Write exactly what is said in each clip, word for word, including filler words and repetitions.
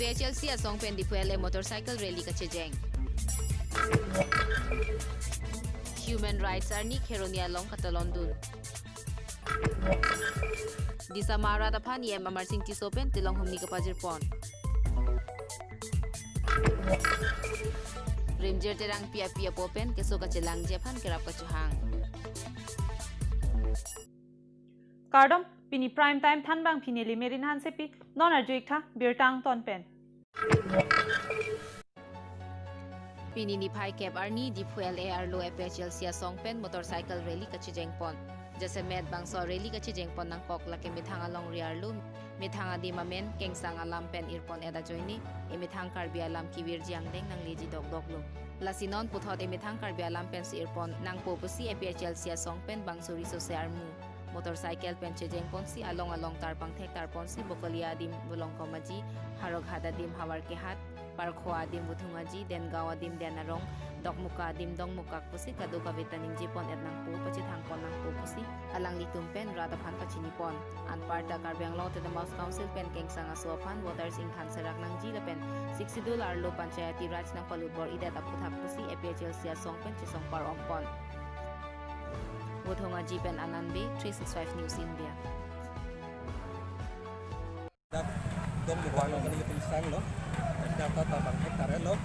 H L C asong pen Diphu L A motorcycle rally kachejeng. Human Rights Arni Kheroni along katalon dun. Disama arat aphan E M Amarsing Tisso pen tilong humni kapajirpon. Rimjir Terangpi api apo pen keso kachelangji aphan kerap kachohang. Kardom, pini Prime Time thanbang pini Limerin Hansepi, non arju-ik tha birta angton pen. Pini niphai kep arni Diphu L A arlo A P H L C asong pen motorcycle rally kachejengpon. Jasemet bangso rally kachejengpon nangkok lake methang alongri arlo, methang adim amen kengsang alam pen irpon-et ajoine, emethang Karbi alam kevirji angdeng nangleji dokdoklo. Lasi non puthot emethang Karbi alam pensi irpon nangpo pusi A P H L C asong pen bangso riso-se armu motorcycle pen chejengponsi along along tarpangthek tarponsi Bokolia adim Volongkom Aji, Howraghat adim Havarkehat, Parkhowa adim Vuthung Aji, Dengaon adim Den Arong, Dokmoka adim Dongmukak pusi kadokave ta ningjepon-et nangpo, pachethangpon nangpo pusi alanglitum pen rat aphan pachinipon. Anparta Karbi Anglong Autonomous Council pen kengsang aso aphan voters ingthan serak nangji lapen Sixth Schedule arlo Panchayati Raj nangpalut bor-idet aphuthak pusi A P H L C asong pen chesong par-ompon. Vuthung Aji pen Anand Bey, three six five News India. Dak Dongmukak along kali kepingsanglo. Dak ta tarpangthek tarlo.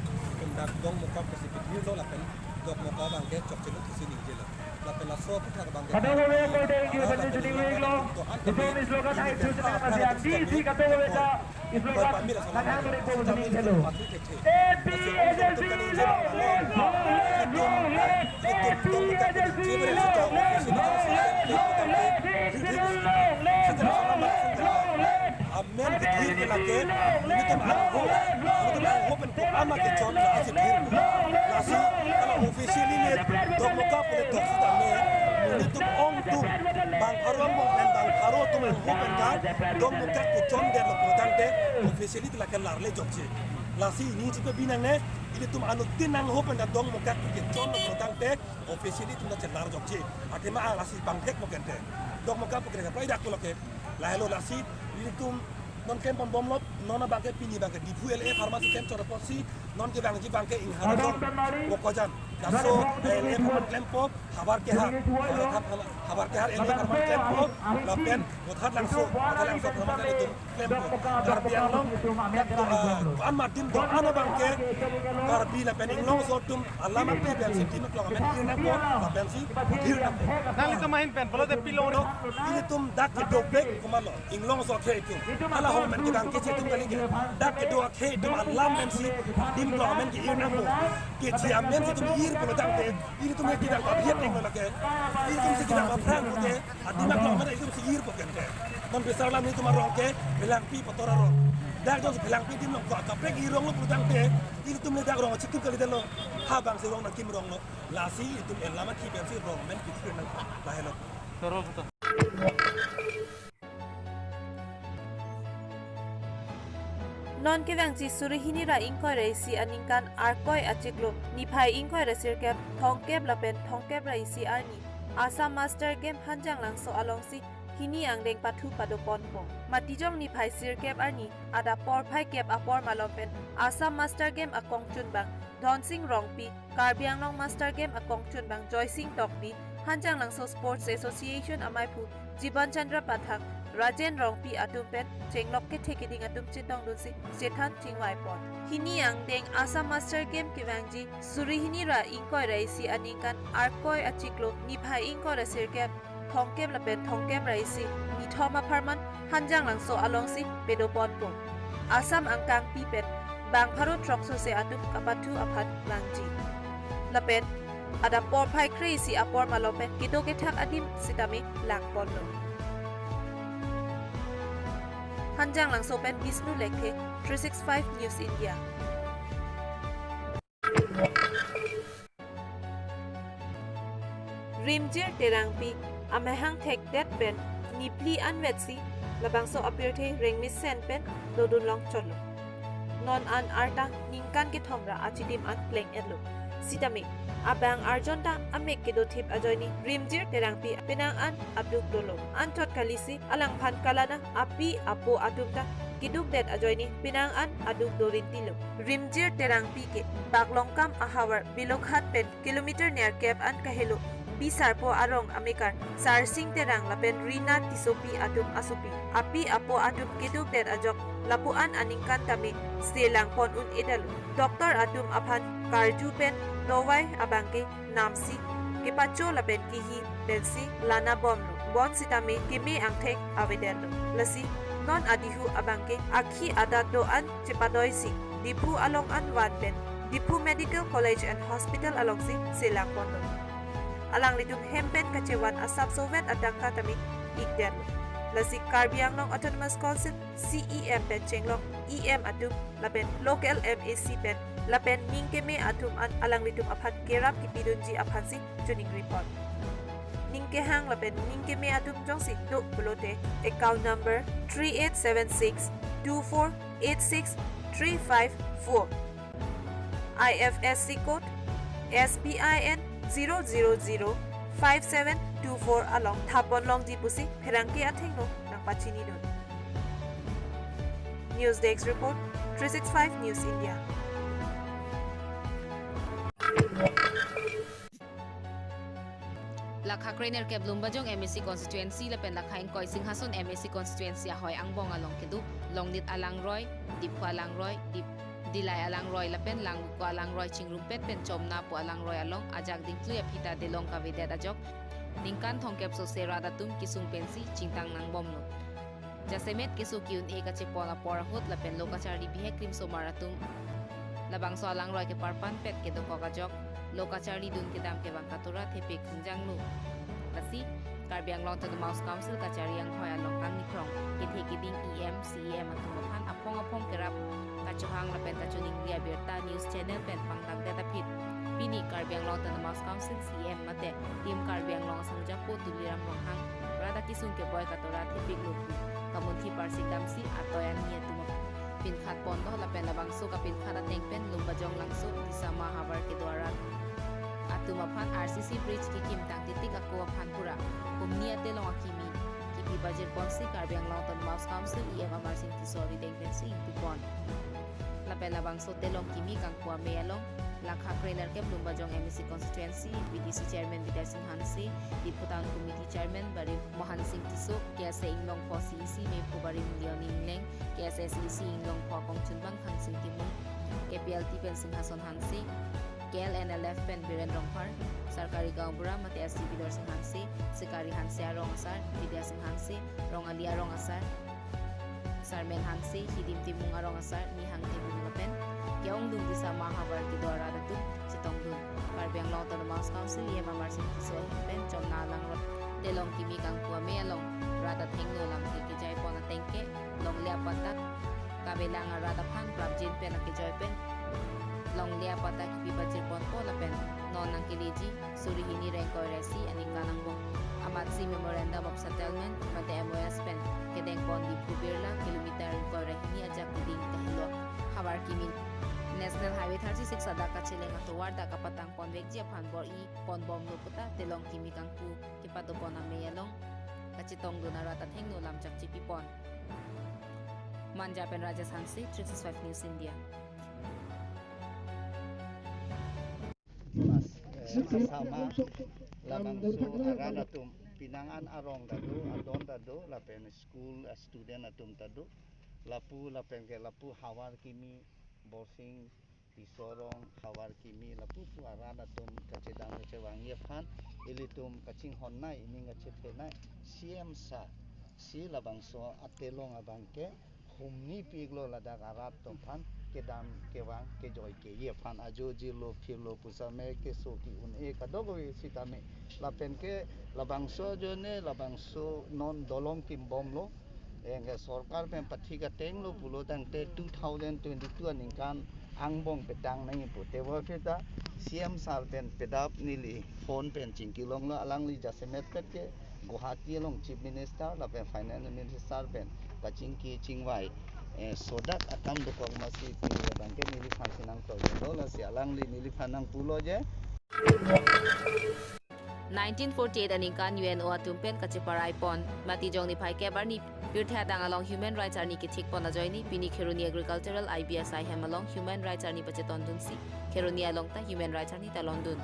Dak Dongmukak pusi pikirlo lapen Dokmoka abangke chokchelo pusi ningjelo. Lapen laso aphuthak abangke. Kadokave korte ingkir pen chini wing lo. Itum slogan hai chusna masi ang di si kadokave ta slogan nang hang dek bol sini khelo. A P H L C long live, long live, long live. A P H L C long live, long live, long live. Amen, kethir ke lake, nelitum angho, nelitum angho pen ko ama kechon la aji thir. Lasi, kalau officially ne Dokmoka pule toksi dame, nelitum ongdung, bang pharo angbong pen, bang pharo atum angho pen ta, Dokmoka kechondetlo pulotangte, officially lake larle jokche. Lasi neli chipe binang ne, ilitum anuttin angho pen ta Dokmoka kechonlo pulotangte, officially itum ta chelar jokche. Athema ang lasi bangthek mo kente. Dokmoka pu kre kaprek dak ko lake. Lahelo lasi, ilitum non klempon bomlo, non abangke pini abangke Diphu L A pharmacy klem choro apotsi, non kevangji abangke Ingharajong, Bokajan. Laso L A pharmacy klempo, Havarkehat, Havarkehat L A pharmacy klempo, lapen Vothatlangso, Vothatlangso pharmacy ilitum klempo. Karbi Anglong, ah, ko-an ma adim do-an abangke, Karbi lapen Inglongso atum alam aphi pensi adim aklong amen ir nangpo, lapensi ir nangpo. Nanglitum ahin pen pulote pilo. Ilitum dak kedovek komatlo, Inglongso akhei atum. Hala hong pen kevang keche atum kali ke. Dak kedo akhei atum alam pensi adim aklong amen ke-ir nangpo. Keche amensi itum ir pulotangte, ilitum ke kedang aphiat nanglo lake. Ilitumsi kedang aphrang pute, adim aklong amen ilitumsi irpo kente. Non besar alam nelitum arong ke Phelangpi Pator arong. Dak jongsi Phelangpi adim along ko akaprek ironglo pulotangte, ilitum le dak rong achikim kalidetlo. Ha bangsi rong nangkim ronglo. Lasi ilitum elam akhi pensi rong amen kithir nang lahelo. Sorol puta. Non kevangji suri hini ra ingkoi ra isi aningkan Arkoi achiklo niphai ingkoi ra sirkep thomkep lapen thomkep ra isi arni Assam Master Game Hanjanglangso alongsi hini angdeng pathu padoponpo. Matijong niphai sirkep arni adap porphai kep apor malom pen Assam Master Game akongchunbang Dhonsing Rongpi, Karbi Anglong Master Game akongchunbang Joysing Tokbi, Hanjanglangso Sports Association amaiphu Jiban Chandra Pathak, Rajen Rongpi atum pen chenglok kethe keding atum chetongdunsi chethan chingvaipon. Hini angdeng Assam Master Game kevangji suri hini ra ingkoi ra isi aningkan Arkoi achiklo niphai ingkoi ra sirkep thomkep lapen thomkep ra isi nithom apharman Hanjanglangso alongsi padoponpo. Assam angkangpi pen bang pharo throksose atum kapathu aphan vangji. Lapen adap porphai kre isi apor malom pen kedo kethak adim sitame langponlo. Hanjanglangso pen Bishnu Lekthe, three six five News India. Rimjir Terangpi amahang thekdet pen niphli anvetsi labangso apirthe rengmesen pen dodun long chotlo. Non an arta ningkan kethom ra achidim an pleng-etlo. Sitame abang arjon ta amek kedothip ajoine Rimjir Terangpi penang an abduk dolo. Anchot kalisi alangphan kalana api apo atum ta keduk det ajoine penang an aduk dorin tilo. Rimjir Terangpi ke Baklongkam ahavar Biloghat pen kilometer nerkep an kahelo Bisarpo arong amekar Sarsing Terang lapen Rina Tissopi atum asopi. Api apo atum keduk det ajok lapu-an aningkan tame selang pon un-edetlo. Doctor atum aphan karju pen dovai abangke namsi kepacho lapen kihi pensi lana bomlo. Bonsitame keme angthek avedetlo. Lasi non adihu abangke akhi adat do-an chepadoisi Diphu along an van pen Diphu Medical College and Hospital alongsi selang ponlo. Alanglitum hem pen kachevan asapso vet atangka tame ikdetlo. Lasi Karbi Anglong Autonomous Council C E M pen chenglong E M atum lapen local M A C pen lapen ning keme atum an alanglitum aphan kerap kipidunji aphansi choningri pon. Ning kehang lapen ning keme atum jongsi do pulote account number three eight seven six two four eight six three five four, I F S C code S B I N zero zero zero five seven two four along thap pon longji pusi pherangke athengno nangpachinidun. News Desk Report, three six five News India. Lakha krenerkep Lumbajong M A C constituency lapen lakha ingkoi Singhason M A C constituency ahoi angbong along keduk Longnit alangroi, Diphu alangroi, Dip, Dillai alangroi lapen Langbuko alangroi chingrumpet pen Chomna pu alangroi along ajak dingklui aphita delong kavedet ajok ningkan thomkep sose rat atum kesung pensi chingtang nangbomlo. Jasemet keso ki-un-e kachepon apor ahut lapen lo kacharli bihek krimsomar atum labangso alangroi keparpan pet kedokok ajok lo kacharlidun kedam kevang katura thepik hangjanglo. Lasi Karbi Anglong Autonomous Council kachari anghoi along kangnikrong kethe keding E M, C E M atum aphan aphong aphong kerap kachohang lapen kachoningri abirta news channel pen pangtangdet aphi pini Karbi Anglong Autonomous Council C E M mate Team Karbi Anglong asongjapo Tuliram Ronghang rat akesung keboi katura thepiklo pu kamunthi parsikdamsi atoi ani atum aphan pinkhat ponlo lapen labangso kapinkhat ateng pen Lumbajong Langso Disama ahavar kedo arat atum aphan R C C bridge kekim tang titik ako aphan pura humni atelong akimi kipi pajir ponsi Karbi Anglong Autonomous Council E M Amarsing Tisso arideng pensi ingpipon. Lapen labangso telong kimi kangpu amei along lakha krenerkep Lumbajong M A C constituency V D C chairman Bidya Sing Hanse, Diphu Town Committee chairman Barim Mohan Sing Tisso, K S A inglongpho C E C mephu Barim Leon Ingleng, K S A C E C inglongpho akongchunbang Thangsing Timung, K P L T pen Singhason Hanse, K L N L F pen Biren Rongphar, Sarkari Gaonbura mate S D P Dorsing Hanse, Sikari Hanse arong asar, Bidya Sing Hanse, Rongali arong asar, Sarmen Hanse, Hidim Timung arong asar, Nihang Timung lapen ke-ongdung Disama ahavar kedo arat atum chetongdun. Karbi Anglong Autonomous Council E M Amarsing Tisso ahin pen Chomna alangroi telong kimi kangpu amei along rat athengno lamthe kejai pon ateng ke longle apatta kavelang arat aphan prapjin pen akejoi pen longle apatta kipi pajir ponpo lapen non nangkeleji suri hini ra ingkoi ra isi aningkan angbong amatsi Memorandum of Settlement mate M O S pen kedeng pon Diphu Birla kilometer ingkoi ra hini ajak keding kahelo ahavar kimi. National Highway thirty-six adak kacheleng atovar dak kapatang ponvekji aphan bor-i ponbomlo puta telong kimi kangpu kepado pon amei along kachetongdun arat athengno lamchak chepipon. Manja pen Rajesh Hanse, three six five News India. Mas, eh, sesama labangso arat atum penang an arong ta do, adon ta do, lapen school, eh, student atum ta do, lapu lapen ke lapu havar kimi Borsing Tisso arong havar kimi lapu pu arat atum kachedam kachevangji aphan ilitum kachinghon nai ning kachethe nai C M sir si labangso atelong abangke humni piklo ladak arat atum aphan kedam kevang kejoi keji aphan ajo jilo phirlo pusitame keso ki-un-e kadokave sitame lapen ke labangso ajoine labangso non dolong kimbomlo. Anke sorkar pen pathik atenglo pulo tangte two thousand twenty-two aningkan angbong petang nangji pu. Tebonta C M sir pen pedap neli phone pen chingkilonglo, alangli jasemet pet ke Guwahati along Chief Minister lapen Finance Minister pen kachingki chingvai, eh, sodak akam dokok masi pu abangke neliphan si nangtoi lo, lasi alangli neliphan nangpulo je. Nineteen forty-eight aningkan U N O atum pen kacheparai pon Matijong niphai kep arni pirthe adang along human rights arni kethik pon ajoine pini Kheroni Agricultural I B S I hem along human rights arni pachetondunsi Kheroni along ta human rights arni talondun.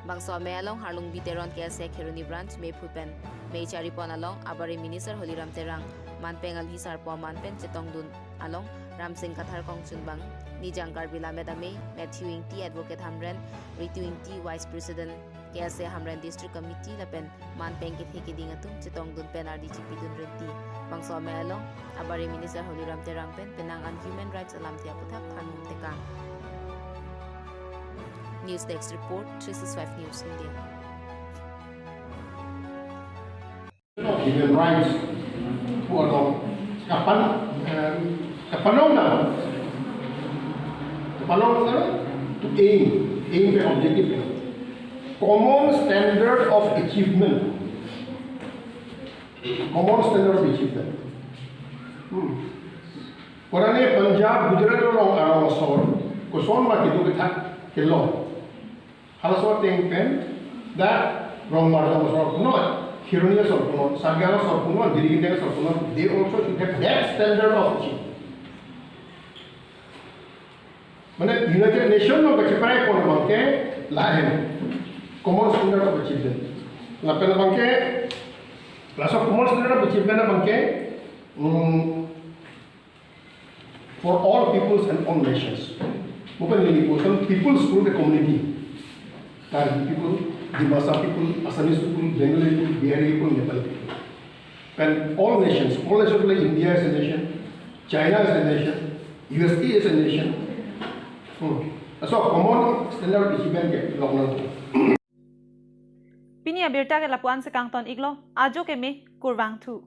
Bangso amei along Harlung B Teron K S A Kheroni Branch meiphu pen mei chari pon along Abare Minister Holiram Terang, manpeng alhi sarpo aman pen chetongdun along Ramsing Kathar kongchunbang, Nijang Karbi Lammet Amei, Matthew Ingti, Advocate Hamren, Ritu Ingti, Vice President K S A Hamren District Committee lapen manpeng kethe keding atum chetongdun pen ardi chipidun renti. Bangso amei along Abare Minister Holiram Terang pen penang an human rights alamthe aputhak thanmum tekang. News Desk Report, three six five News India. Human rights pu along kapan, em, kapanong na, kapanong na to aim, aim pen objective pen common standard of achievement, common standard of achievement. Hmm. Kurang ni Punjab, Gujarat along arong asor koson ma kedo kethak kelong. Halaso ateng pen dak Rongmar asor punon, Kheroni asor punon, Sagaon asor punon, Jirikindeng asor punon, they also should have that standard of achievement. Mane United Nation along kacheparai pon abangke lahen common standard of achievement. Lapen abangke laso common standard of achievement abangke, mm, for all peoples and all nations. Bukan neli pu, peoples pu the community. Karbi people, Dimasa people, Assamese people, Bengali people, Bihari people, Nepali people. And all nations, all nations like India as a nation, China as a nation, U S A as a nation. Hmm. So common standard of achievement ke long nang. Pini abirta ke lapu-an si kangton iklo, ajo keme, kurvangthu.